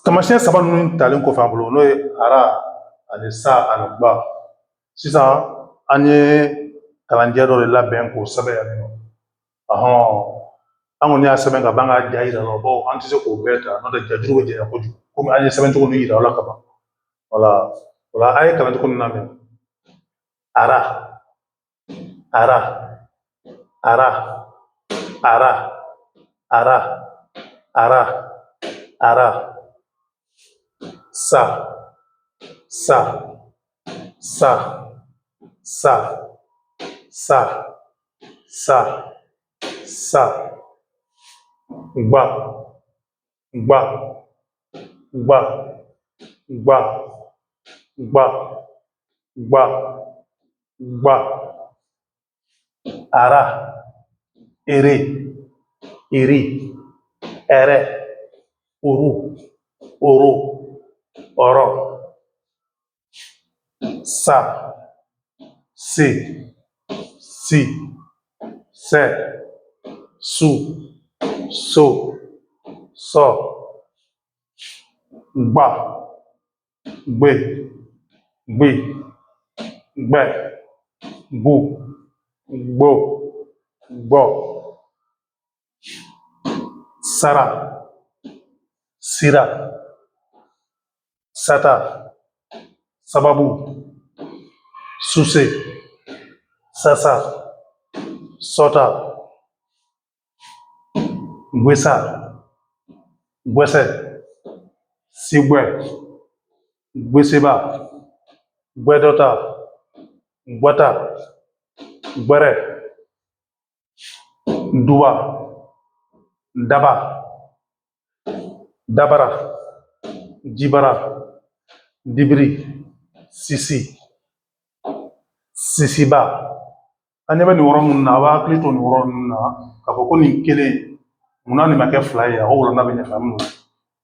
Taamasiyɛn saba ninnu talen kɔfɛ an bolo, n'o ye ara ani sa ani gba, sisan an ye kalanjɛ dɔ de labɛn k'o sɛbɛn yan nɔ. Ɔhɔn, an kɔni y'a sɛbɛn ka ban k'a ja yira la, bawo an tɛ se k'o bɛɛ ta, n'o tɛ jajuru bɛ janya kojugu, komi an ye sɛbɛn cogo min yira aw la ka ban. Wala o la, a ye kalan cogo min lamɛn: ara, ara, ara, ara, ara, ara, ara, sa, sa, sa, sa, sa, sa, sa, gba, gba, gba, gba, gba, gba, gba, ara, ere, eri, ɛrɛ, oru, oro, ɔrɔ, sa, se, si, sɛ, su, so, sɔ, gba, gbe, gbi, gbɛ, gbu, gbo, gbɔ, sara, sira, sata, sababu, suse, sasa, sɔta, gwesa, gwɛsɛ, sigwɛ, gweseba, gwɛdɔta, gwata, gwɛrɛ, duba, daba, dabara, jibara, dibiri, sisi, sisiba. An ɲɛ bɛ nin yɔrɔ minnu na, a b'a hakili to nin yɔrɔ ninnu na k'a fɔ ko nin kelen, munna nin ma kɛ fila ye? A ko walanda bɛ ɲɛfɛ, an bɛn'o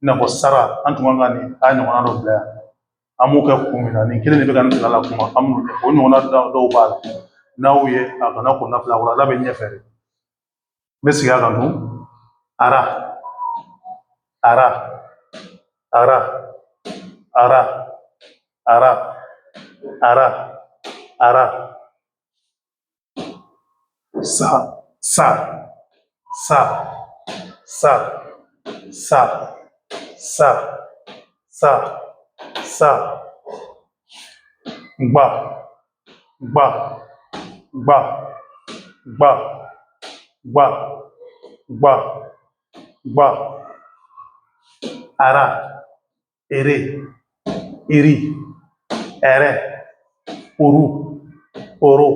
i n'a fɔ sara, an tun kan ka nin a ɲɔgɔnna dɔ bila yan, an b'o kɛ kun min na, nin kelen de bɛ ka nin fila la kuma, an bɛn'o ɲɛfɔ. O ɲɔgɔnna dɔw b'a la, n'aw ye a kana kɔnɔna fila, walanda bɛ ɲɛfɛ de. N bɛ segin a kan tun: ara, ara, ara, ara, ara, ara, ara, sa, sa, sa, sa, sa, sa, sa, sa, gba, gba, gba, gba, gba, gba, gba, ara, ere, eri, ɛrɛ, oru, oro,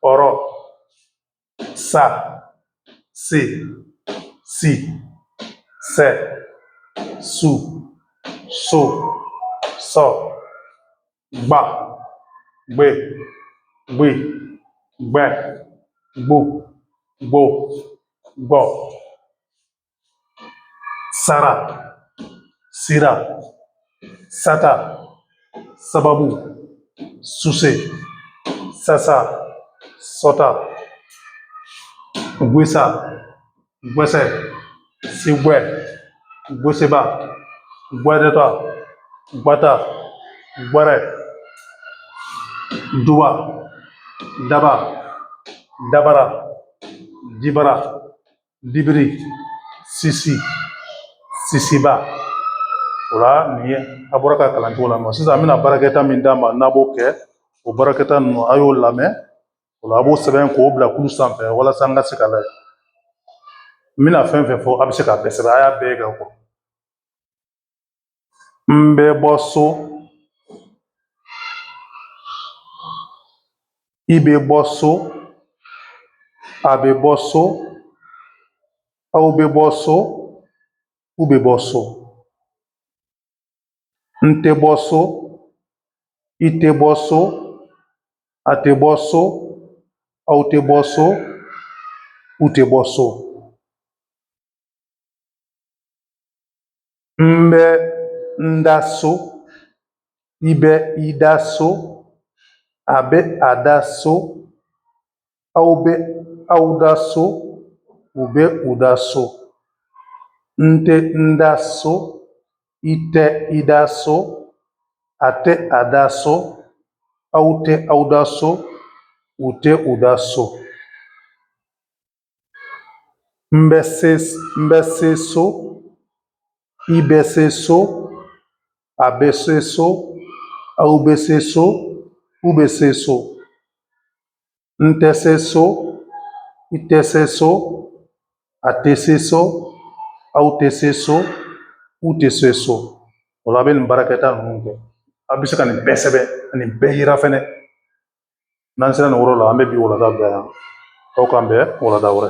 ɔrɔ, sa, se, si, sɛ, su, so, sɔ, gba, gbe, gbi, gbɛ, gbu, gbo, gbɔ, sara, sira, sata, sababu, suse, sasa, sɔta, gwesa, gwɛsɛ, sigwɛ, gweseba, gwɛdɛta, gwata, gwɛrɛ, duba, daba, dabara, jibara, dibiri, sisi, sisiba. O la, nin ye a bɔra ka kalan cogo la. Mɛ sisan an bɛna baarakɛta min d'a ma, n'a b'o kɛ, o baarakɛta ninnu, a y'o lamɛn. O la, a b'o sɛbɛn k'o bila kulu sanfɛ walasa an ka se ka lajɛ. N bɛna fɛn fɛn fɔ, a bɛ se k'a bɛɛ sɛbɛn, a y'a bɛɛ kɛ kɔ. N bɛ bɔ so, i bɛ bɔ so, a bɛ bɔ so, aw bɛ bɔ so, u bɛ bɔ so. N tɛ bɔ so, i tɛ bɔ so, a tɛ bɔ so, aw tɛ bɔ so, u tɛ bɔ so. N bɛ n da so, i bɛ i da so, a bɛ a da so, aw bɛ aw da so, u bɛ u da so. N tɛ n da so, i tɛ i da so, a tɛ a da so, aw tɛ aw da so, u tɛ u da so. N bɛ se, n bɛ se so, i bɛ se so, a bɛ se so, aw bɛ se so, u bɛ se so. N tɛ se so, i tɛ se so, a tɛ se so, aw tɛ se so, u tɛ se so. O la a bɛ nin baarakɛta ninnu kɛ. A bɛ se ka nin bɛɛ sɛbɛn, nin bɛɛ yira fɛnɛ. N'an sera nin yɔrɔ la, an bɛ bi walanda bila yan. Aw k'an bɛn walanda wɛrɛ.